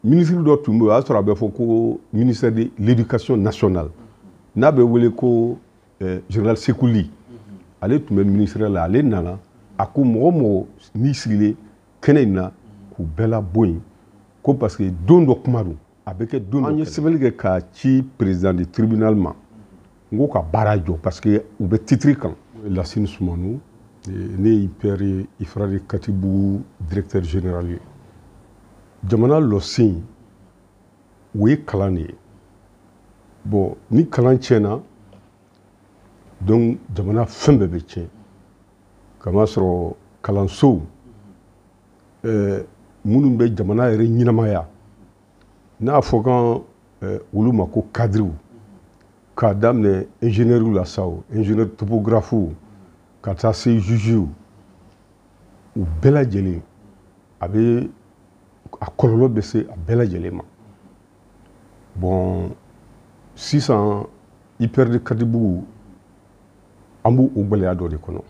Ministre dɔ tun bɛ yen, o y'a sɔrɔ a bɛ fɔ ko ministère de l'Éducation nationale, n'a bɛ wele ko général Sékou Ly. Ale tun bɛ ministère la. Ale nana, a ko mɔgɔ mɔgɔ n'i sigilen kɛnɛ in na, k'u bɛɛ labɔ yen, ko parce que don dɔ kuma don, a bɛ kɛ don dɔ. An ye sɛbɛnni kɛ k'a ci président du tribunal ma, n ko ka baara jɔ parce que u bɛ titre kan. Lasine Sumanu, ne ye IPR IFRA de Katibugu directeur général ye. Jamana lɔsen, o ye kalan de ye. Bon, ni kalan tiɲɛna, donc jamana fɛn bɛɛ bɛ tiɲɛ. Kamasɔrɔ kalansow minnu bɛ jamana yɛrɛ ɲɛnamaya, n'a fɔ kan olu ma ko cadrew, k'a daminɛ ingénieur la sa o, ingénieur topographe, ka taa se juge, u bɛɛ lajɛlen, a bɛ a kɔlɔlɔ bɛ se a bɛɛ lajɛlen ma. Bon, sisan IPR de Katibugu, an b'o o gɛlɛya dɔ de kɔnɔ.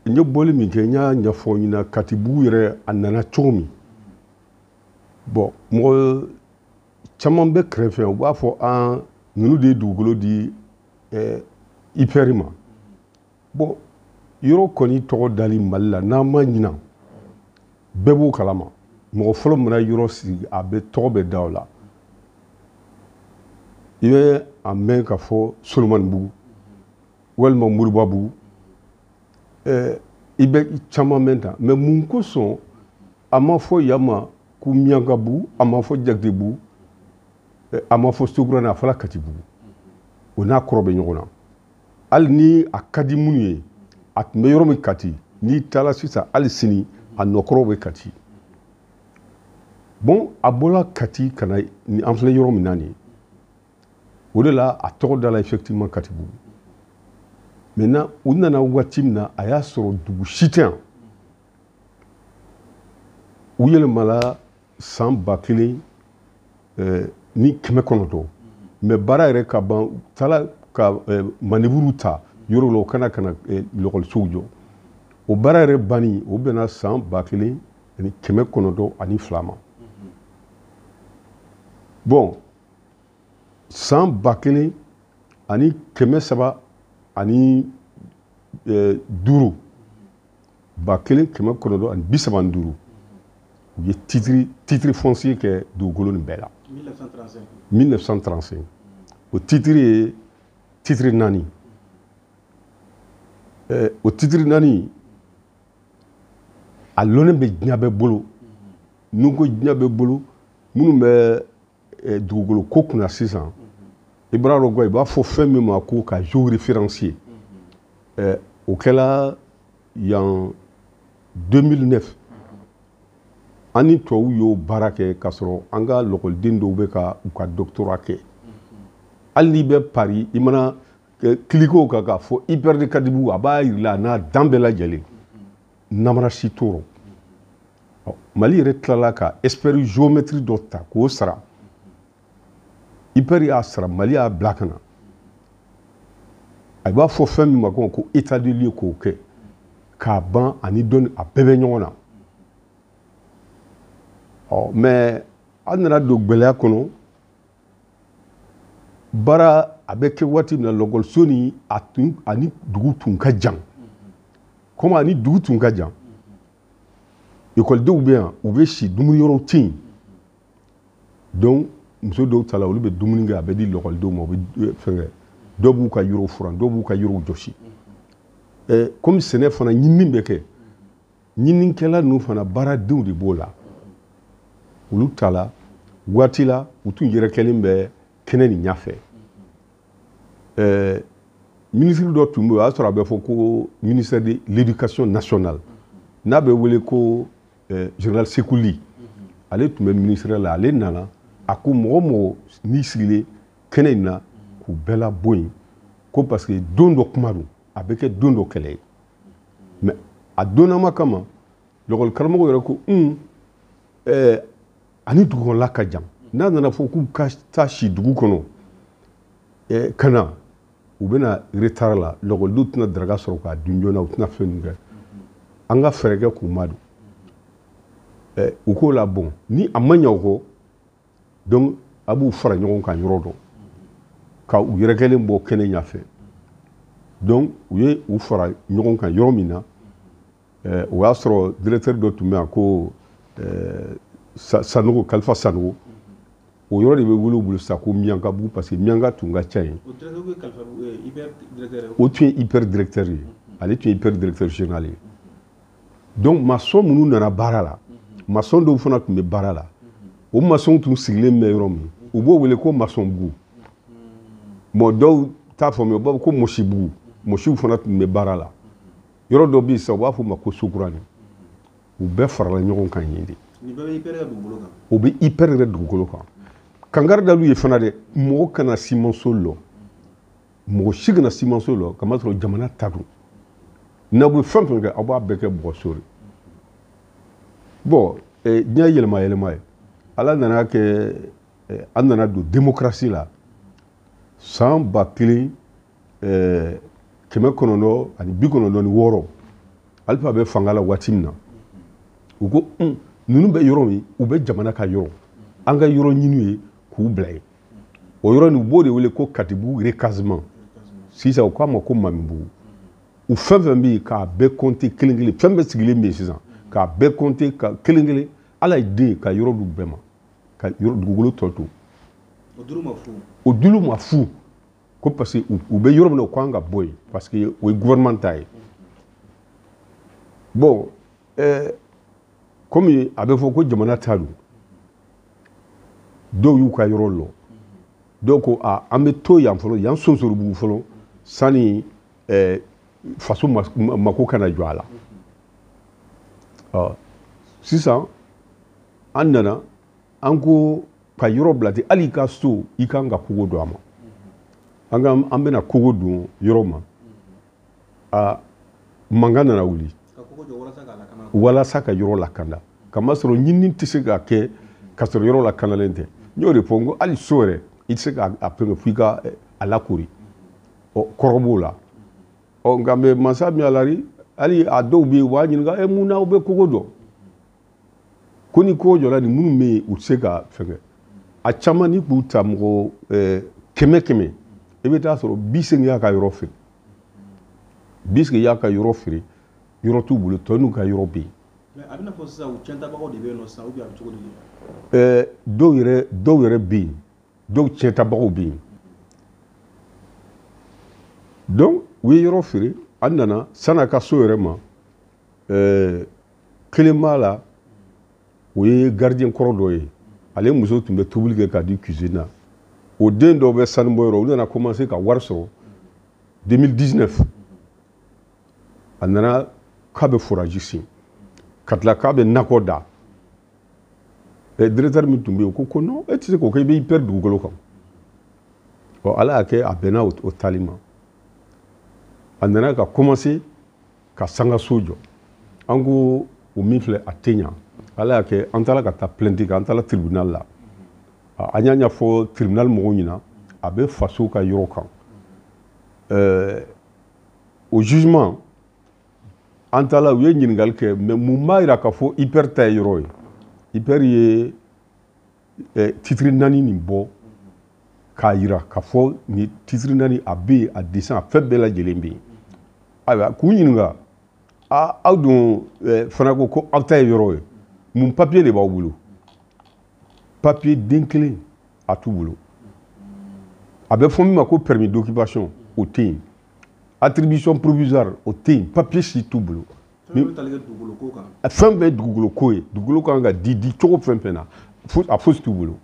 N ye bɔli min kɛ, n y'a ɲɛfɔ ɲɛna Katibugu yɛrɛ a nana cogo min. Bon, mɔgɔ caman bɛ kɛrɛfɛ, u b'a fɔ an ninnu de ye dugukolo di IPR ma. Bon, yɔrɔ kɔni tɔgɔ dali Mali la, n'an ma ɲina, bɛɛ b'o kalama. Mɔgɔ fɔlɔ mana yɔrɔ sigi, a bɛ tɔgɔ bɛ da o la. I bɛ a mɛn k'a fɔ Solomanibugu walima Moribabugu, i bɛ caman mɛn tan. Mais mun kosɔn a ma fɔ yan ma ko Miyankabugu, a ma fɔ Jakitebugu, a ma fɔ Sokurani, a fɔla Katibugu? O n'a kɔrɔ bɛ ɲɔgɔn na. Hali ni a ka di minnu ye, a tun bɛ yɔrɔ min Kati, n'i taara sisan, hali sini a nɔkɔrɔw bɛ Kati. Bon, a bɔla Kati ka na ni an filɛ yɔrɔ min na nin, o de la a tɔgɔ dala effectivement Katibugu. Maintenant, u nana waati min na, a y'a sɔrɔ dugu si tɛ yan. U yɛlɛmala san 1900, mais baara yɛrɛ ka ban, u taara ka maneburu ta yɔrɔ la, u kana ka na lɔkɔlisow jɔ. O baara yɛrɛ banni, o bɛnna san 1902 ma. Bon, san 1305, 1935, u ye titre foncier kɛ dugukolo nin bɛɛ la. 1935, o titre ye titre 4. O titre 4, a lɔnnen bɛ diɲɛ bɛɛ bolo. N'u ko diɲɛ bɛɛ bolo, minnu bɛ dugukolo ko kunna sisan, i b'a dɔn ko i b'a fɔ fɛn min ma ko ka géoréférencier. O kɛla yan 2009. An ni tubabuw y'o baara kɛ k'a sɔrɔ an ka lɔkɔliden dɔw bɛ ka u ka doctorat kɛ. Hali n'i bɛ Paris, i mana cliquer o kan k'a fɔ IPR de Katibugu, a b'a yir'i la a n'a dan bɛɛ lajɛlen, namara si t'o rɔ. Mali yɛrɛ tilala ka expert géomètre dɔ ta k'o sara. IPR y'a sara, Mali y'a bila ka na. A b'a fɔ fɛn min ma ko état de lieu, k'o kɛ k'a ban, ani dɔnni a bɛɛ bɛ ɲɔgɔn na. Ɔ, mais an nana don gɛlɛya kɔnɔ. Baara a bɛ kɛ waati min na, lɔkɔliso ni a tun ani dugu tun ka jan. Komi ani dugu tun ka jan, ekɔlidenw bɛ yan, u bɛ si, dumuni yɔrɔw tɛ yen. Donc muso dɔw ta la, olu bɛ dumuni kɛ, a bɛ di lɔkɔlidenw ma, u bɛ fɛn kɛ. Dɔw b'u ka yɔrɔw furan, dɔw b'u ka yɔrɔw jɔsi. Komi sɛnɛ fana ɲinini bɛ kɛ, ɲininikɛla ninnu fana baaradenw de b'o la. Olu ta la waati la, u tun yɛrɛ kɛlen bɛ kɛnɛ nin ɲɛfɛ. Ministre dɔ tun bɛ yen, o y'a sɔrɔ a bɛ fɔ ko ministère de l'Éducation nationale, n'a bɛ wele ko général Sékou Ly. Ale tun bɛ ministère la. Ale nana, a ko mɔgɔ mɔgɔ n'i sigilen kɛnɛ in na, k'u bɛɛ labɔ yen, ko parce que don dɔ kuma don, a bɛ kɛ don dɔ kɛlɛ ye. Mais a donnama kama, lɔkɔli karamɔgɔ yɛrɛ ko ani dugukɔnɔla ka jan, n'a nana fɔ k'u ka taa si dugu kɔnɔ ka na, u bɛna retard la, lɔkɔlidenw tɛna daraka sɔrɔ k'a dun joona, u tɛna fɛn ninnu kɛ, an ka fɛɛrɛ kɛ k'u ma don. U k'o la bon ni a ma ɲɛ o kɔ, donc a b'u fara ɲɔgɔn kan yɔrɔ dɔ ka u yɛrɛkɛlen bɔ kɛnɛ ɲɛfɛ. Donc u ye u fara ɲɔgɔn kan yɔrɔ min na, o y'a sɔrɔ directeur dɔ tun bɛ yan ko Sanogo, Kalifa Sanogo. O yɔrɔ de bɛ wele u bolo sisan ko Miyankabugu, parce que Miyanka tun ka ca yen. O tun ye hyper directeur ye, ale tun ye hyper directeur général ye. Donc maçon minnu nana baara la, maçon dɔw fana tun bɛ baara la, o maçon tun sigilen bɛ yɔrɔ min, u b'o wele ko maçon bugu. Bon, dɔw t'a faamuya, u b'a fɔ ko mɔsibugu, mɔsiw fana tun bɛ baara la. Yɔrɔ dɔ bɛ yen sisan, u b'a fɔ o ma ko Sokurani. U bɛɛ farala ɲɔgɔn kan yen de. O bɛ hyper yɛrɛ dugukolo kan. Kankari dalu ye fana dɛ, mɔgɔ kana simanso lɔ, mɔgɔ si kana simanso lɔ, kamasɔrɔ jamana ta don. N'aw bɛ fɛn fɛn kɛ, aw b'a bɛɛ kɛ bɔgɔso de. Bon, diɲɛ yɛlɛma yɛlɛma ye, Ala nana kɛ an nana don démocratie la san 1996. Alpha bɛ fanga la waati min na, u ko ninnu bɛ yɔrɔ min, u bɛ jamana ka yɔrɔ, an ka yɔrɔ ɲini ye k'u bila yen. O yɔrɔ nin, u b'o de wele ko Katibugu recasement. Sisan u k'a ma ko Mamibugu. U fɛn fɛn bɛ yen, k'a bɛɛ compter kelen kelen, fɛn bɛɛ sigilen bɛ yen sisan, k'a bɛɛ compter ka kelen kelen, Ala ye den ka yɔrɔ d'u bɛɛ ma, ka yɔrɔ dugukolo tɔ to. O dulu ma fu ko parce que u bɛ yɔrɔ min na, u kan ka bɔ yen, parce que o ye gouvernement ta ye. Bon, komi a bɛ fɔ ko jamana ta don, dɔw y'u ka yɔrɔ lɔ, dɔw ko a an bɛ to yan fɔlɔ, yan Sonsoribugu fɔlɔ, sani faso mako kana jɔ a la. Ɔ sisan an nana, an ko ka yɔrɔ bila ten, hali i ka so, i kan ka kogo don a ma. An ka an bɛna kogo don yɔrɔ ma, a mankan nana wuli walasa ka yɔrɔ lakanda, kamasɔrɔ ɲinini tɛ se ka kɛ ka sɔrɔ yɔrɔ lakanalen tɛ. N y'o de fɔ, n ko hali so yɛrɛ, i tɛ se k'a fɛngɛ f'i ka a lakori. Ɔ kɔrɔ b'o la. Ɔ nka mɛ mansa min alari, hali a dɔw bɛ yen, u b'a ɲininka, e mun na aw bɛ kogo jɔ? Ko ni kogo jɔra, nin minnu bɛ yen, u tɛ se ka fɛngɛ. A caman ni k'u ta mɔgɔ 100 100, i bɛ taa sɔrɔ 80 y'a ka yɔrɔ feere, 80 y'a ka yɔrɔ feere, yɔrɔ t'u bolo, tɔ n'u ka yɔrɔ bɛ yen. A bɛna fɔ sisan, u tiɲɛtabagaw de bɛ yen nɔ sisan, ou bien a bɛ cogo di? Dɔw yɛrɛ bɛ yen, dɔw tiɲɛtabagaw bɛ yen. Donc u ye yɔrɔ feere, an nana san'a ka so yɛrɛ ma. Kelen b'a la, o ye gardien kɔrɔ dɔ ye, ale muso tun bɛ tobili kɛ k'a di cuisine na. O den dɔw bɛ sanubɔyɔrɔ, olu nana commencer ka wari sɔrɔ 2019. A nana k'a bɛ forage sen, ka tila k'a bɛ nakɔ da. Directeur min tun bɛ yen, o ko ko non, e tɛ se k'o kɛ, i bɛ hyper dugukolo kan. Ɔ Ala y'a kɛ a bɛnna o taali ma. A nana ka commencer ka sangaso jɔ. An ko o min filɛ, a tɛ ɲa. Ala y'a kɛ an taara ka taa plainte kɛ, an taara tribunal la. An y'a ɲɛfɔ tribunal mɔgɔw ɲɛna, a bɛ faso ka yɔrɔ kan. O jugement, an taara, u ye ɲininkali kɛ, mais mun b'a jira k'a fɔ hyper ta ye yɔrɔ ye? Hyper ye titre 4 nin bɔ k'a jira k'a fɔ nin titre 4, a bɛ yen, a dessin, a fɛn bɛɛ lajɛlen bɛ yen. Ayiwa, k'u ɲininka, a aw dun fana ko ko aw ta ye yɔrɔ ye, mun papier de b'aw bolo? Papier den kelen a t'u bolo. A bɛ fɔ min ma ko permis d'occupation, o tɛ yen, attribution provisoire, o tɛ yen, papier si t'u bolo. Fɛn bɛɛ ye dugukolo ko ye, dugukolo kan ka di di cogo fɛn fɛn na, a fosi t'u bolo.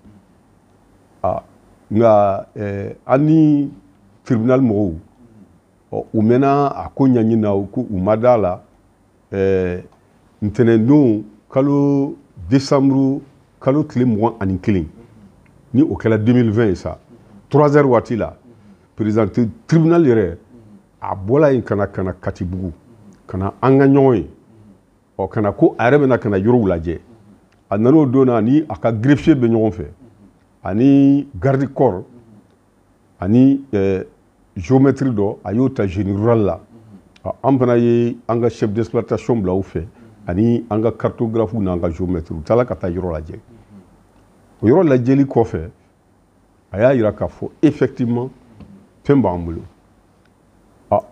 Nka an ni tribunal mɔgɔw, u mɛnna a ko ɲɛɲini na, ko u ma da la. Ntɛnɛndon, kalo décembre kalo tile 21, ni o kɛra 2020 ye sa, 3 heures waati la, président tribunal yɛrɛ a bɔla yen ka na Katibugu, ka na an ka ɲɔgɔn ye. Ɔ ka na ko a yɛrɛ bɛna ka na yɔrɔw lajɛ. A nan'o don na ni a ka greffier bɛ ɲɔgɔn fɛ, ani garde corps, ani géomètre dɔ, a y'o ta génie rural la. An fana ye an ka chef d'exploitation bila u fɛ. Ani an ka cartographe n'an ka géomètre, u taara ka taa yɔrɔ lajɛ. O yɔrɔ lajɛli kɔfɛ, a y'a yira k'a fɔ effectivement fɛn b'an bolo.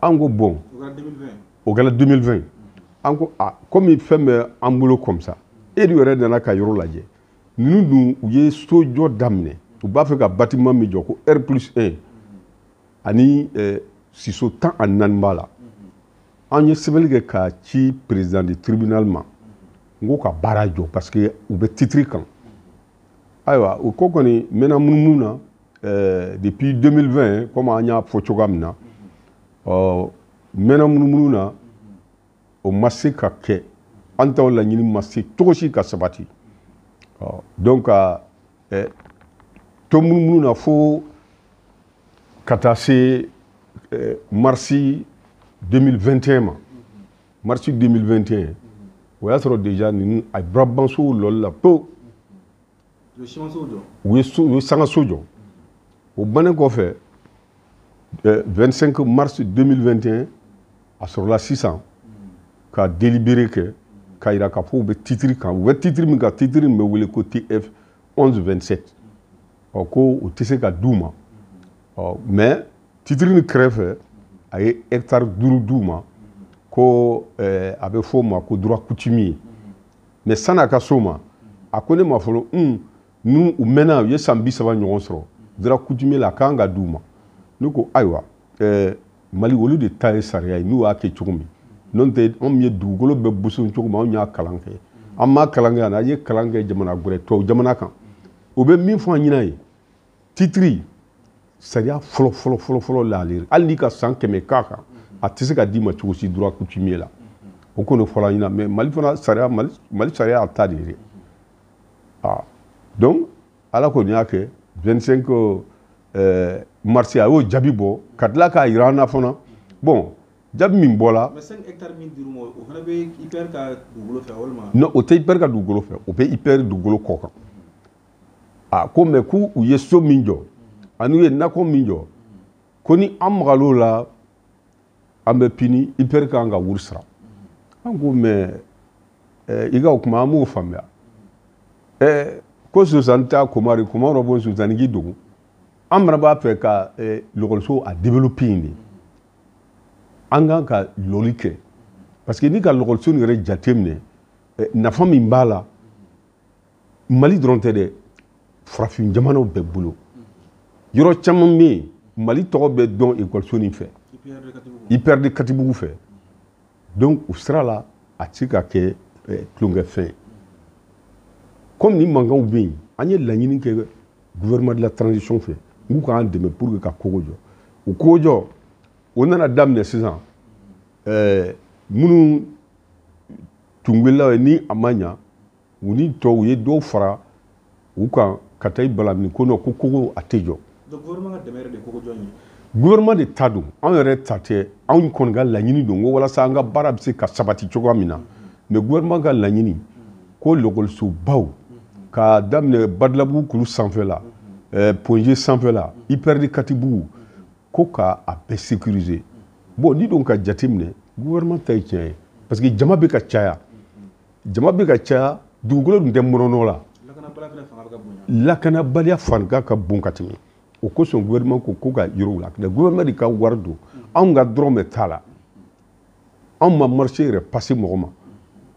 An ko bon, o kɛra 2020. An ko a komi fɛn bɛ an bolo comme ça, e de yɛrɛ nana ka yɔrɔ lajɛ, ninnu dun u ye sojɔ daminɛ, u b'a fɛ ka bâtiment min jɔ ko R+1 ani siso 14 b'a la. An ye sɛbɛnni kɛ k'a ci président du tribunal ma, n ko ka baara jɔ parce que u bɛ titre kan. Ayiwa, o ko kɔni mɛnna munumunu na depuis 2020, comme an y'a fɔ cogoya min na. Ɔ mɛnna munumunu na, o ma se ka kɛ, an taw laɲini ma se cogo si ka sabati. Ɔ donc to munumunu na fo ka taa se mars 2021 ma. Mars 2021, o y'a sɔrɔ déjà ninnu a bɔra lɔli la pewu. U ye sangaso jɔ. O bannen kɔfɛ, 25 mars 2021, a sɔrɔla sisan ka délibéré kɛ k'a yira k'a fɔ u bɛ titre kan, u bɛ titre min kan, titre min bɛ wele ko TF 1127. Ɔ ko o tɛ se ka d'u ma. Ɔ mais titre nin kɛrɛfɛ, a ye hectare 5 d'u ma, ko a bɛ fɔ o ma ko droit coutumier. Mais san'a ka s'o ma, a ko ne ma fɔlɔ, n'u u mɛnna, u ye san 30 ɲɔgɔn sɔrɔ droit coutumier la, a kan ka d'u ma. Ne ko ayiwa, Mali olu de ta ye sariya ye, n'u y'a kɛ cogo min, n'o tɛ anw ye dugukolo bɛɛ boson cogo min, anw y'a kalan kɛ, an m'a kalan kɛ yan, an ye kalan kɛ jamana wɛrɛ, tubabu jamana kan. U bɛ min fɔ an ɲɛna ye, titre sariya fɔlɔ fɔlɔ fɔlɔ fɔlɔ la, ale hali n'i ka san 100 k'a kan, a tɛ se ka d'i ma cogo si droit coutumier la. O kɔni fɔra an ɲɛna. Mais Mali fana sariya, Mali sariya y'a ta de ye dɛ. Ah donc Ala kɔni y'a kɛ, 25 mars, a y'o jaabi bɔ ka tila k'a yira an na fana. Bon, jaabi min bɔra. Mais 5 hectares min dir'u ma, o fana bɛ IPR ka dugukolo fɛ walima? Non, o tɛ IPR ka dugukolo fɛ, o bɛ IPR dugukolo kɔ kan. A ko mais k'u ye so min jɔ ani u ye nakɔ min jɔ, ko ni an magal'o la, an bɛ pini, IPR kan ka wari sara. An ko mais i ka o kuma, an m'o faamuya. Ko Susan ta komari kuma yɔrɔ bɔ Susan k'i dogo, an fana b'a fɛ ka lɔgɔliso a développer yen de, an kan ka lɔli kɛ parce que n'i ka lɔgɔliso nin yɛrɛ jateminɛ, nafa min b'a la, Mali dɔrɔn tɛ dɛ, farafin jamanaw bɛɛ bolo. Yɔrɔ caman bɛ yen, Mali tɔgɔ bɛ dɔn ekɔliso nin fɛ, IPR de Katibugu fɛ. Donc o sira la, a tɛ se ka kɛ tulonkɛfɛn ye. Comme ni mankanw bɛ yen, an ye laɲini kɛ gouvernement de la transition fɛ, n k'u k'an dɛmɛ pour que ka kogo jɔ. O kogo jɔ, o nana daminɛ sisan. Minnu tun wulila ye ni a ma ɲa, u ni tɔw, u ye dɔw fara u kan ka taa i balamini ko non, ko kogo a tɛ jɔ. Donc gouvernement ka dɛmɛ yɛrɛ de ye kogo jɔ in ye? Gouvernement de ta don, anw yɛrɛ ta tɛ. Anw kɔni ka laɲini don ko walasa an ka baara bɛ se ka sabati cogoya min na. Mais gouvernement ka laɲini ko lɔgɔlisobaw k'a daminɛ Badilabugu kulu sanfɛ la, Point G sanfɛ la, IPR de Katibugu, ko k'a bɛɛ sécuriser. Bon, ni don ka jateminɛ, gouvernement ta ye tiɲɛ ye parce que jama bɛ ka caya, jama bɛ ka caya, dugukolo dun tɛ mɔnɔnɔ la. Lakanabaliya fanga ka bon ka tɛmɛ. O kosɔn gouvernement ko ko ka yɔrɔw la, gouvernement de ka wari don, anw ka dɔrɔn bɛ t'a la. Anw ma marché yɛrɛ passé mɔgɔ ma,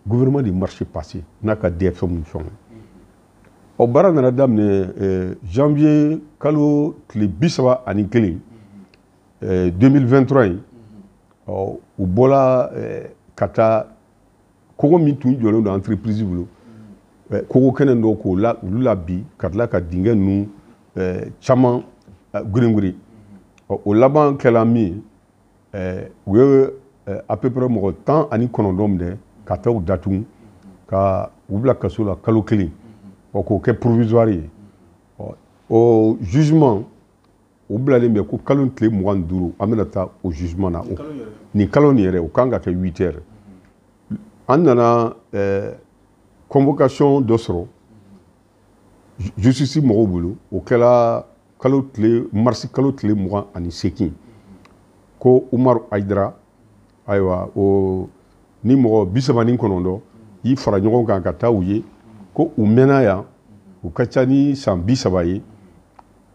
gouvernement de marché passé n'a ka DFM ni fɛnw. Ɔ baara nana daminɛ janvier kalo tile 31 2023 in. Ɔ u bɔra ka taa kogo min tun jɔlen don entreprise bolo, kogo kɛnɛ dɔw k'o la, olu la bi ka tila ka dingɛ ninnu caman geren-geren. Ɔ o laban kɛla min ye, u ye à peu près mɔgɔ 19 minɛ ka taa u datugu ka u bila kaso la kalo 1, ɔ k'o kɛ provisoire ye. Ɔ o jugement o bilalen bɛ ko kalo tile 25, an bɛna taa o jugement na nin kalo nin yɛrɛ, o kan ka kɛ 8 heures. An nana convocation dɔ sɔrɔ justice mɔgɔw bolo, o kɛra kalo tile mars kalo tile 28, ko Umaru Hayidara, ayiwa, o ni mɔgɔ 39. y'i fara ɲɔgɔn kan ka taa u ye ko u mɛnna yan, u ka ca ni san 30 ye,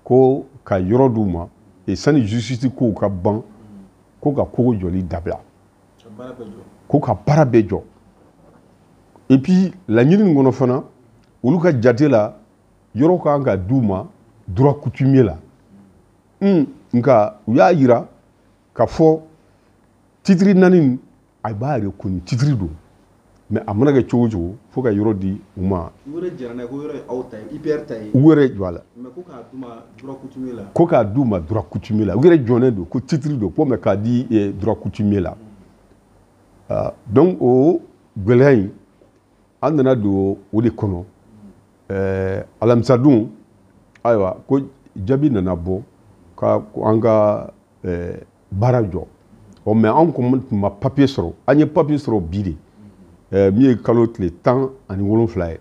ko ka yɔrɔ d'u ma et sani justice kow ka ban, ko ka kogo jɔli dabila, ko ka baara bɛɛ jɔ. Et puis laɲini nin kɔnɔ fana, olu ka jate la, yɔrɔ kan ka d'u ma droit coutumier la. Nka u y'a yira k'a fɔ titre 4 a b'a reconnu titre don, mais a mana kɛ cogo o cogo fo ka yɔrɔ di u ma. U yɛrɛ jɛra n'a ye ko yɔrɔ ye aw ta ye, IPR ta ye. U yɛrɛ jɔ a la. Mais ko k'a d'u ma droit coutumier la. Ko k'a d'u ma droit coutumier la. U yɛrɛ jɔnnen don ko titre don, ko mais k'a di droit coutumier la. Donc o gɛlɛya in, an nana don o de kɔnɔ. Alamisadon, ayiwa, ko jaabi nana bɔ ka an ka baara jɔ. Ɔ mais anw kɔni tun ma papier sɔrɔ, an ye papier sɔrɔ bi de. Min ye kalo tile 17 ye,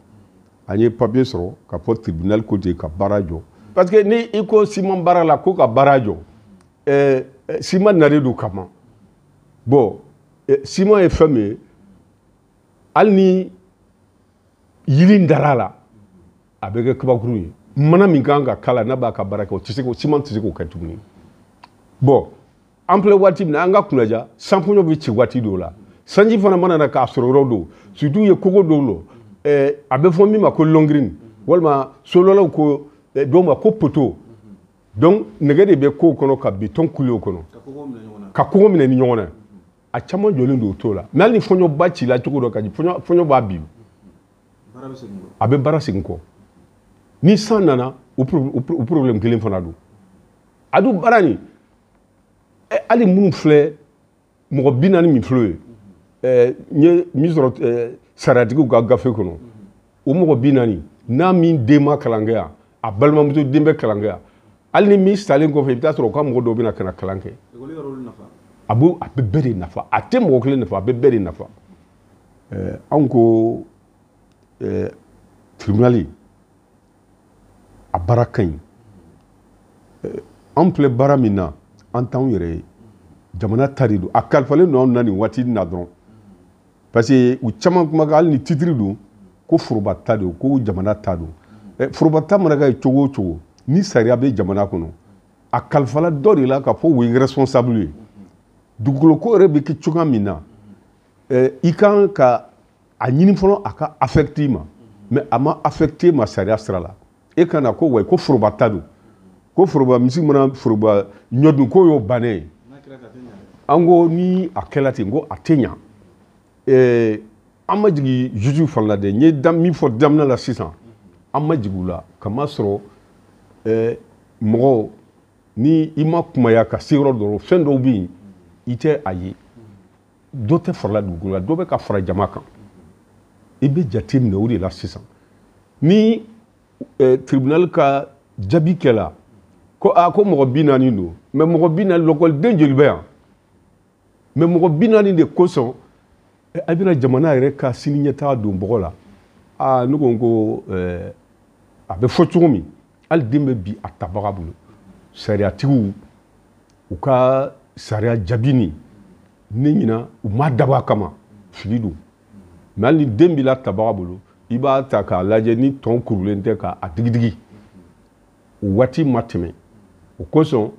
an ye papier sɔrɔ ka fɔ tribunal ko ten ka baara jɔ. Parce que ni i ko siman baara la ko ka baara jɔ, siman nalen don kama. Bon, siman ye fɛn min ye, hali ni yiri dara la, a bɛ kɛ kabakuru ye. Mana min kan ka k'a la n'a b'a ka baara kɛ, o tɛ se k'o, siman tɛ se k'o kɛ tuguni. Bon, an filɛ waati min na, an ka kunnaja, sanfɔɲɔ bɛ ci waati dɔw la, sanji fana mana na k'a sɔrɔ yɔrɔ dɔw, surtout ye kogo dɔw lɔ, a bɛ fɔ min ma ko longrine, walima solɔlaw ko dɔw ma ko poteau. Donc nɛgɛ de bɛ kow kɔnɔ ka béton kule o kɔnɔ, ka kogo minɛ ni ɲɔgɔn na. A caman jɔlen don o t'o la. Mais hali ni fɔɲɔba cila cogo dɔ ka ji, fɔɲɔ b'a bin, a bɛ baara segin kɔ. Ni san nana, o problème kelen fana don. A dun baara nin, hali minnu filɛ, mɔgɔ 40 min filɛ ye, n ye min sɔrɔ sariyatigiw ka gafe kɔnɔ, o mɔgɔ 40 n'a min den ma kalan kɛ yan, a balimamuso den bɛ kalan kɛ yan, hali ni min salen kɔfɛ, i bɛ taa sɔrɔ u ka mɔgɔ dɔw bɛ na ka na kalan kɛ. A bɛ bɛɛ de nafa, a tɛ mɔgɔ kelen nafa, a bɛ bɛɛ de nafa. Anw ko tribunal a baara ka ɲi. Anw filɛ baara min na, an t'anw yɛrɛ ye, jamana ta de don. A kalifalen don anw na nin waati in na dɔrɔn, parce que u caman kumakan, hali ni titre don, ko foroba ta don, ko jamana ta don. Foroba ta mana kɛ cogo o cogo, ni sariya bɛ jamana kɔnɔ, a kalifala dɔ de la k'a fɔ o ye responsable ye. Dugukolo ko yɛrɛ bɛ kɛ cogoya min na, i kan ka a ɲini fɔlɔ a ka affecté ma, mais a ma affecté ma sariya sira la. E ka na ko wa ko foroba ta don, ko foroba misi mana foroba ɲɔ dun, k'o y'o bannen ye. An ko ni a kɛla ten, ko a tɛ ɲa. An ma jigin juge fana la dɛ. N ye min fɔ daminɛ la sisan, an ma jigin u la, kamasɔrɔ mɔgɔ ni i ma kumaya ka se yɔrɔ dɔ la, fɛn dɔw bɛ yen i tɛ a ye. Dɔ tɛ farala dugukolo la, dɔ bɛ ka fara jama kan. I bɛ jate minɛ o de la sisan. Ni tribunal ka jaabi kɛla ko aa ko mɔgɔ 40 don, mais mɔgɔ 40 lɔkɔliden joli bɛ yan? Mais mɔgɔ 40 de kosɔn a bɛna jamana yɛrɛ ka sini ɲɛtaga don bɔgɔ la. Aa, ne ko n ko a bɛ fɔ cogo min, hali den bɛ bi a tabaga bolo. Sariyatigiw u ka sariya jaabi nin, ne ɲina u ma dabɔ a kama, fili don. Mais hali ni den b'i la tabaga bolo, i b'a ta k'a lajɛ ni tɔn kurulen tɛ k'a digidigi. O waati ma tɛmɛ. O kosɔn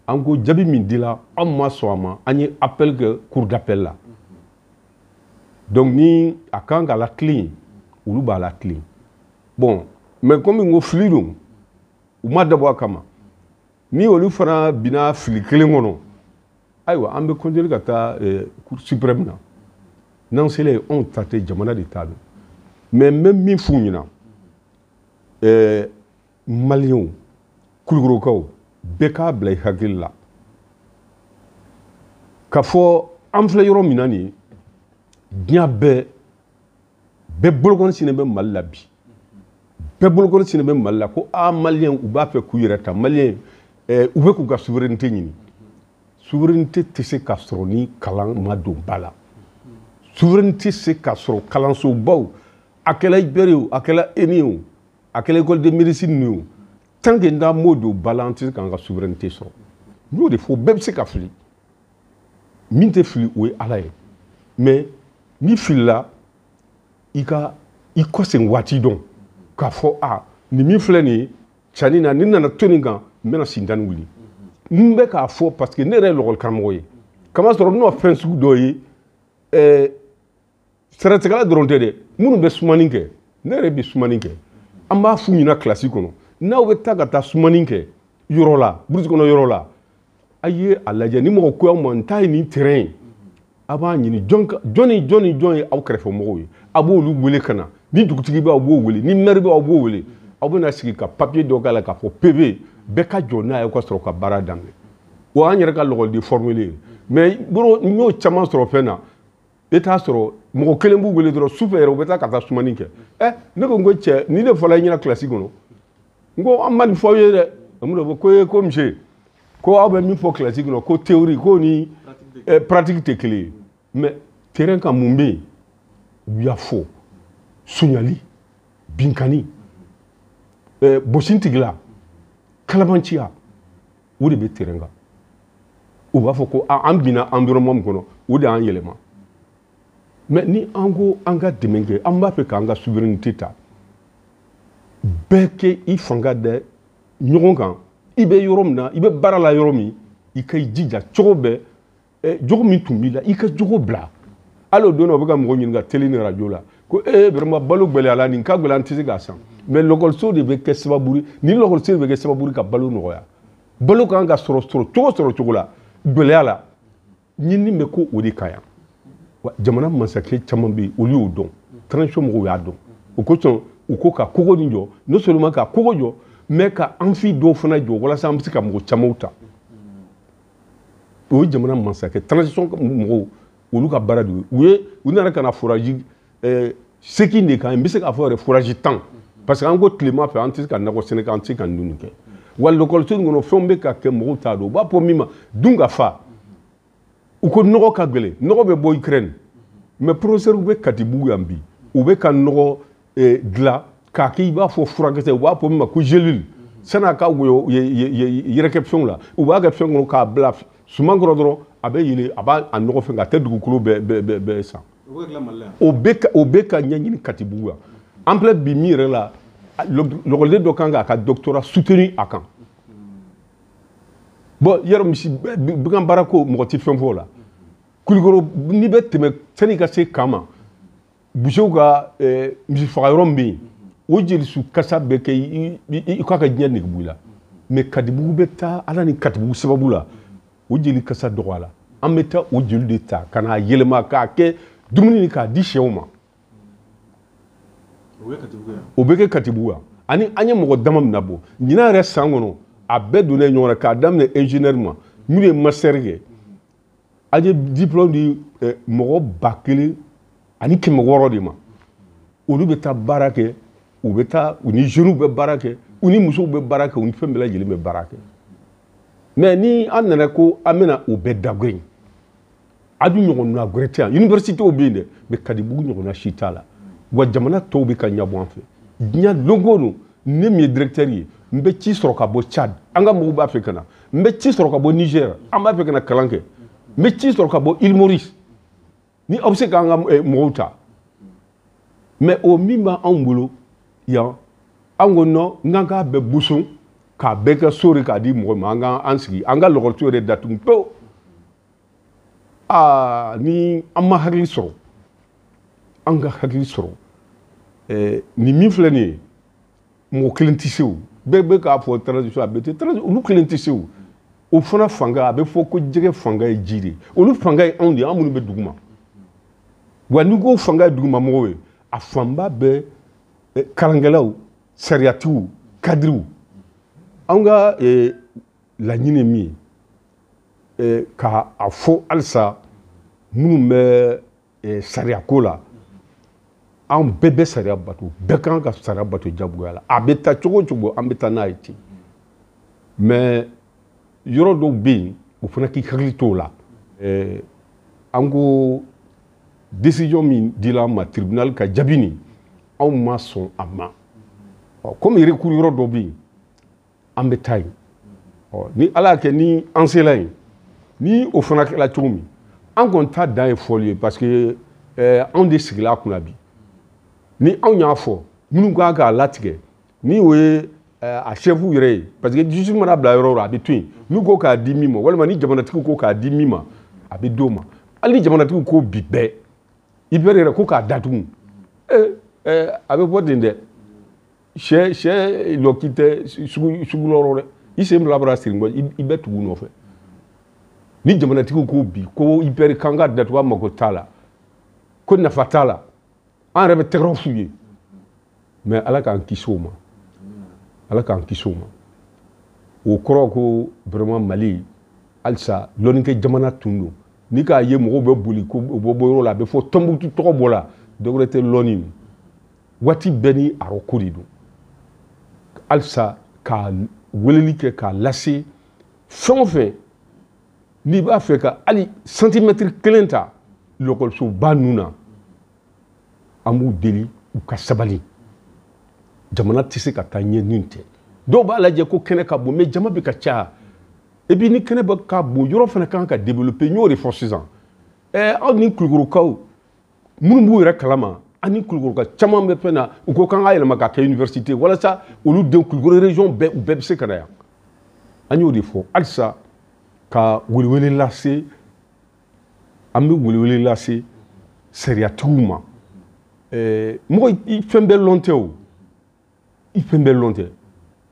an ko jaabi min dila, anw ma sɔn a ma, an ye appel kɛ cour d'appel la. Donc ni a kan ka latilen, olu b'a latilen. Bon, mais komi n ko fili don, u ma dabɔ a kama, ni olu fana binna fili kelen kɔnɔ, ayiwa, an bɛ continuer ka taa cour suprême na. N'an selen yen, anw ta tɛ, jamana de ta don. Mais n bɛ min f'u ɲɛna, maliyɛnw, kulukorokaw, bɛɛ k'a bila i hakili la k'a fɔ an filɛ yɔrɔ min na nin ye, diɲɛ bɛɛ bolokɔni sinnen bɛ Mali la bi. Bɛɛ bolokɔni sinnen bɛ Mali la ko aa maliyɛn u b'a fɛ k'u yɛrɛ ta, maliyɛn u bɛ k'u ka souveraineté ɲini. Souveraineté tɛ se ka sɔrɔ ni kalan ma don ba la. Souveraineté tɛ se ka sɔrɔ kalansobaw, a kɛla IPR ye o, a kɛla ENI ye o, a kɛla école de médecine ye o, tant que n'an m'o don ba la, an tɛ se k'an ka souveraineté sɔrɔ. N y'o de fɔ, bɛɛ bɛ se ka fili, min tɛ fili o ye Ala ye. Mais ni filila, i ka i kɔsegin waati dɔn k'a fɔ a nin min filɛ nin ye cani na ni nana to nin kan n bɛna sintani wuli. N bɛ k'a fɔ parce que ne yɛrɛ ye lɔgɔli karamɔgɔ ye, kamasɔrɔ n bɛna fɛn sugu dɔ ye sɛrɛtigɛla dɔrɔn tɛ dɛ, minnu bɛ sumani kɛ, ne yɛrɛ bɛ sumani kɛ, an b'a f'u ɲɛna kilasi kɔnɔ, n'aw bɛ taa ka taa sumani kɛ yɔrɔ la, burusi kɔnɔ yɔrɔ la, a ye a lajɛ ni mɔgɔ ko aw ma n ta ye nin terrain ye, a b'a ɲini jɔn ni jɔn ni jɔn ye aw kɛrɛfɛ mɔgɔw ye, a b'olu wele ka na, ni dugutigi bɛ aw b'o wele, ni maire bɛ aw b'o wele, aw bɛna sigi ka papier dɔ k'a la k'a fɔ PV bɛɛ ka jɔ n'a ye ka sɔrɔ ka baara daminɛ. Wa an yɛrɛ ka lɔgɔliden formule ye, mais n y'o caman sɔrɔ fɛn na, e t'a sɔrɔ mɔgɔ kelen b'u wele dɔrɔn sufɛ yɛrɛ u bɛ taa ka taa sumani kɛ. Ne ko n ko cɛ ni ne fɔla i ɲɛna kilasi kɔnɔ, n ko an ma nin fɔ aw ye dɛ, mun de ko ye ko monsieur ko aw bɛ min fɔ kilasi kɔnɔ ko théorie ko ni pratique tɛ kelen ye, mais terrain kan mun bɛ yen, u y'a fɔ sonyali, binkani, bosintigila, kalabanciya, o de bɛ terrain kan. U b'a fɔ ko an binna environnement min kɔnɔ o de y'an yɛlɛma. Mais ni an ko an ka dɛmɛ kɛ, an b'a fɛ k'an ka souveraineté ta, bɛɛ kɛ i fanga da ɲɔgɔn kan, i bɛ yɔrɔ min na, i bɛ baara la yɔrɔ min, i ka i jija cogo bɛɛ, jogo min tun b'i la i ka jogo bila. Hali o don na u bɛ ka mɔgɔ ɲininka télé ni radio la ko vraiment balo gɛlɛyara, nin ka gɛlɛn an tɛ se k'a san, mais lɔkɔliso de bɛ kɛ sababu ye, ni lɔkɔliso de bɛ kɛ sababu ye ka balo nɔgɔya. Balo kan ka sɔrɔ sɔrɔ cogo la gɛlɛya la, ɲinini bɛ ko o de kan yan. Wa jamana masakɛ caman bɛ yen olu y'o dɔn, transition mɔgɔw y'a dɔn, o kosɔn u ko ka kogo nin jɔ, non seulement ka kogo jɔ, mais ka amphi dɔw fana jɔ walasa an bɛ se ka mɔgɔ camanw ta. O ye jamana masakɛ transition mɔgɔw olu ka baara de ye. U nana ka na forage 8 de kan, n bɛ se k'a fɔ yɛrɛ forage 10, parce que an ko tilema fɛ an tɛ se ka nakɔ sɛnɛ kɛ, an tɛ se ka ninnu kɛ. Wa lɔkɔliso in kɔnɔ fɛnw bɛ ka kɛ mɔgɔw t'a dɔn, u b'a fɔ min ma dun ka fa, u ko nɔgɔ ka gɛlɛn, nɔgɔ bɛ bɔ Ukraine, mais professeur bɛ Katibugu yan bi, u bɛ ka nɔgɔ dilan k'a kɛ i b'a fɔ furakisɛ, u b'a fɔ min ma ko gelule, san'a ka woyo yɛrɛkɛ fɛnw la, u b'a kɛ fɛn kɔnɔ k'a bila suman kɔrɔ dɔrɔn a bɛ yɛlɛ, a b'a a nɔgɔ fɛn a tɛ dugukolo bɛɛ san. O bɛ ka ɲɛɲini Katibugu yan. An filɛ bi min yɛrɛ la, lɔgɔliden dɔ kan k'a ka doctorat soutenu a kan. Bon yɔrɔ misi bagan baara ko mɔgɔ tɛ fɛn fɔ o la. Kulikoro n'i bɛ tɛmɛ sanni ka se kan ma, busew ka misi faga yɔrɔ min bɛ yen, o jelisu kasa bɛ kɛ i k'a ka diɲɛ nege bɔ i la. Mais Katibugu bɛ taa ala ni Katibugu sababu la, o jeli kasa dɔgɔya la. An bɛ taa o jeli de ta ka n'a yɛlɛma k'a kɛ dumuni ni k'a di sɛw ma. O bɛ kɛ Katibugu yan. Ani an ye mɔgɔ dama min nabɔ ɲinan yɛrɛ san kɔnɔ, a bɛɛ donnen ɲɔgɔn na k'a daminɛ ingénieur ma minnu ye master kɛ, an ye diplôme di mɔgɔ 1600 de ma. Olu bɛ taa baara kɛ, u bɛ taa u ni jeunes bɛ baara kɛ, u ni musow bɛ baara kɛ, u ni fɛn bɛɛ lajɛlen bɛ baara kɛ. Mais ni an nana ko an bɛna o bɛɛ dagɛn, a dun ɲɔgɔnna wɛrɛ tɛ yan. Université bɛ yen dɛ, mais Katibugu ɲɔgɔnna si t'a la. Wa jamana tɔw bɛ ka ɲɛbɔ an fɛ. Diɲɛ don o don, ne min ye directeur ye, n bɛ ci sɔrɔ ka bɔ Tchad, an ka mɔgɔw b'a fɛ ka na. N bɛ ci sɔrɔ ka bɔ Niger, an b'a fɛ ka na kalan kɛ. N bɛ ci sɔrɔ ka bɔ Île Maurice, ni aw bɛ se k'an ka mɔgɔw ta. Mais o min b'anw bolo yan, an ko non, n k'an k'a bɛɛ boson k'a bɛɛ kɛ so de k'a di mɔgɔ ma, an k'an sigi, an ka lɔgɔliso yɛrɛ datugu pewu. Aa ni an ma hakili sɔrɔ, an ka hakili sɔrɔ. Nin min filɛ nin ye, mɔgɔ kelen tɛ se o. Bɛɛ bɛ k'a fɔ transition a bɛ ten, transition olu kelen tɛ se o. O fana fanga, a bɛ fɔ ko jɛgɛ fanga ye ji de ye, olu fanga ye anw de ye, an minnu bɛ dugu ma. Wa n'i ko fanga ye duguma mɔgɔw ye, a fanba bɛ kalankɛlaw, sariyatigiw, kadiriw. Anw ka laɲini ye min ye, k'a fɔ halisa minnu bɛ sariyako la, an bɛɛ bɛ sariya bato, bɛɛ kan ka sariya bato jagoya la. A bɛ taa cogo o cogo, an bɛ taa n'a ye ten. Mais yɔrɔ dɔw bɛ yen, o fana k'i hakili t'o la. An ko décision min dila an ma tribunal ka jaabi nin, anw ma sɔn a ma. Komi recours yɔrɔ dɔ bɛ yen, an bɛ taa yen. Ni ala y'a kɛ ni an sela yen, ni o fana kɛra cogo min, an kɔni ta dan ye fɔli ye, parce que anw de sigila a kunna bi. Ni anw y'a fɔ minnu kan k'a latigɛ ni o ye a chef yɛrɛ ye, parce que justice mana bila yɔrɔ o yɔrɔ a bɛ to yen. N'u ko k'a di min ma, walima ni jamanatigiw ko k'a di min ma, a bɛ d'o ma. Hali ni jamanatigiw ko bi bɛɛ IPR yɛrɛ ko k'a datugu, a bɛ bɔ ten dɛ. Sɛ lɔki tɛ sugu yɔrɔ dɛ, i sen bila bɔra siri i bɛ tugu nɔfɛ. Ni jamanatigiw ko bi ko IPR kan ka datugu, a mako t'a la, ko nafa t'a la, an yɛrɛ bɛ tɛgɛrɛ f'u ye. Mais Ala k'an kisi o ma, Ala k'an kisi o ma. O kɔrɔ ko vraiment Mali halisa lɔnnikɛ jamana tun don. Ni k'a ye mɔgɔw bɛ boli ko u bɔ bɔ yɔrɔ la, a bɛ fɔ Tɔnbukutu tɔgɔ bɔ la, dɔ wɛrɛ tɛ lɔnni. Waati bɛɛ ni a ko de don. Halisa ka weleli kɛ k'a lase fɛn o fɛn, n'i b'a fɛ ka hali santimɛtiri kelen ta lɔkɔlisoba ninnu na, an b'u deli u ka sabali. Jamana tɛ se ka taa ɲɛ ni tɛ. Dɔw b'a lajɛ ko kɛnɛ ka bon, mais jama bɛ ka caya. Et puis ni kɛnɛ bɛ ka bon, yɔrɔ fana kan ka développer. N y'o de fɔ sisan. Aw ni Kulukorokaw minnu b'u yɛrɛ kalama, an ni Kulukoroka caman bɛ fɛn na, u ko k'an ka yɛlɛma ka kɛ université walasa olu den Kulukoro région bɛɛ, u bɛɛ bɛ se ka na yan. An y'o de fɔ halisa ka welewele lase, an bɛ welewele lase sariyatigiw ma. Mɔgɔ i fɛn bɛɛ lɔn tɛ o, i fɛn bɛɛ lɔn tɛ,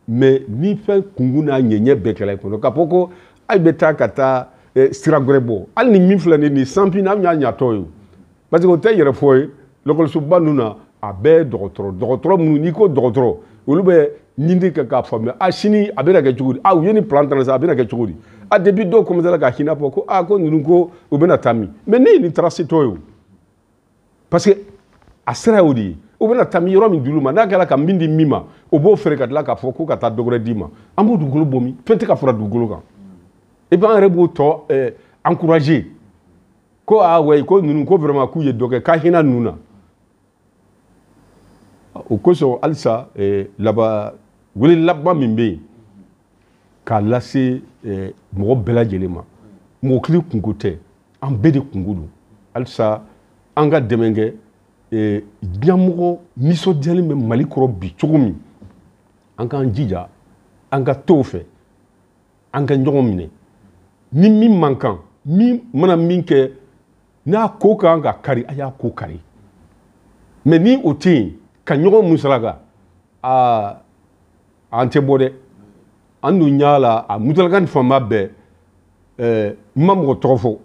mais ni fɛn kunkun n'a ɲɛɲɛ bɛɛ kɛla i kɔnɔ, k'a fɔ ko hali bɛ taa ka taa sira wɛrɛ bɔ, hali ni min filɛ nin ye sanfin an y'a ɲatɔ ye, parce que o tɛ yɛrɛ fɔ ye. Lɔkɔlisoba ninnu na, a bɛɛ dɔgɔtɔrɔ minnu, n'i ko dɔgɔtɔrɔ, olu bɛ ɲini kɛ k'a faamuya, a sini a bɛna kɛ cogo di, a u ye nin plan ta sisan a bɛna kɛ cogo di, a depuis dɔw commencé ka hinɛ fɔ ko a ko ninnu ko u bɛna taa min, mais ne ye nin taara se tɔ ye o, parce que a sira y'o de ye. U bɛna taa min yɔrɔ min d'olu ma, n'a kɛra ka min di min ma, o b'o feere ka tila k'a fɔ ko ka taa dɔ wɛrɛ d'i ma. An b'o dugukolo bɔ min, fɛn tɛ ka fara dugukolo kan. Et puis an yɛrɛ b'o tɔ encourager ko ah ouais, ko ninnu ko vraiment k'u ye dɔ kɛ k'a hinɛ ninnu na. O kosɔn halisa laban wele laban min bɛ yen k'a lase mɔgɔ bɛɛ lajɛlen ma, mɔgɔ kelen kunko tɛ, an bɛɛ de kunko don. Halisa an ka dɛmɛ kɛ. Diɲɛmɔgɔ nisɔndiyalen bɛ Mali kɔrɔ bi cogo min, an k'an jija an ka t'o fɛ, an ka ɲɔgɔn minɛ. Ni min man kan, min mana min kɛ, n'a ko kan ka kari, a y'a ko kari. Mais ni o tɛ yen ka ɲɔgɔn musalaka, aa an tɛ bɔ dɛ. An dun y'a la a musalaka ni fanba bɛɛ, n ma mɔgɔ tɔgɔ fɔ,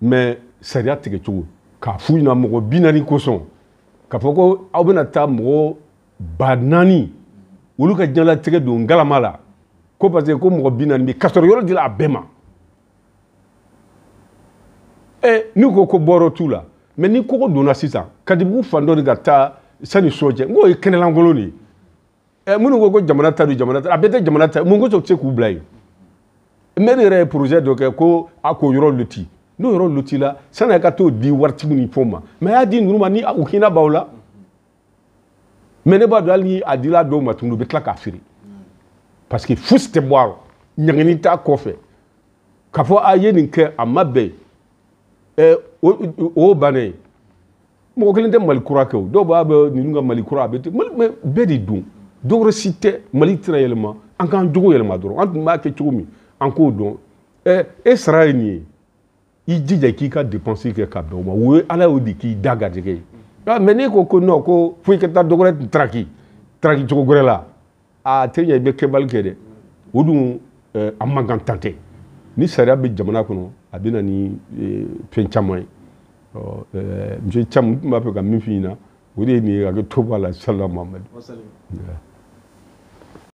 mais sariya tigɛ cogo k'a f'u ɲɛna mɔgɔ 40 kosɔn k'a fɔ ko aw bɛna taa mɔgɔ 4000 olu ka diɲɛlatigɛ don ngalama la, ko parce que ko mɔgɔ 40 bɛ k'a sɔrɔ yɔrɔ dila a bɛɛ ma. N'u ko ko bɔyɔrɔ t'u la, mais ni kogo donna sisan Kadibugu fan dɔ de ka taa sani so cɛ, n k'o ye kɛnɛlankolon de ye. Minnu ko ko jamana ta don, jamana ta, a bɛɛ tɛ jamana ta, mun kosɔn u tɛ se k'u bila yen? Maire yɛrɛ ye projet dɔ kɛ ko a k'o yɔrɔ loti, n'o yɔrɔ loti la, sani a ka t'o di waritigiw ni fɛnw ma, mais a y'a di ninnu ma ni u hinɛ b'aw la. Mais ne b'a dɔn hali ni a dila dɔw ma tuguni, u bɛ tila k'a feere, parce que fosi tɛ bɔ a rɔ, ɲangini t'a kɔfɛ k'a fɔ a ye nin kɛ a ma bɛn. O bannen, mɔgɔ kelen tɛ Mali kura kɛ o, dɔw b'a bɛ ninnu ka Mali kura a bɛ ten, Mali mais bɛɛ de don, dɔwɛrɛ si tɛ. Mali tɛna yɛlɛma, an k'an jogo yɛlɛma dɔrɔn. An tun b'a kɛ cogo min, an k'o dɔn. E sara ye nin ye, i jija k'i ka dépense kɛ ka bɛn o ma, o ye Ala y'o de k'i da garijɛgɛ ye. Mais n'e ko ko non, ko fo i ka taa dɔ wɛrɛ taraki cogo wɛrɛ la, a tɛ ɲɛ, i bɛ kɛbali kɛ dɛ. O dun a man kan tan tɛ. Ni sariya bɛ jamana kɔnɔ, a bɛ na ni fɛn caman ye. Monsieur Thiam, n tun b'a fɛ ka min f'i ɲɛna, o de ye nin ye. A kɛ to b'a la, sallallahu Muhammad.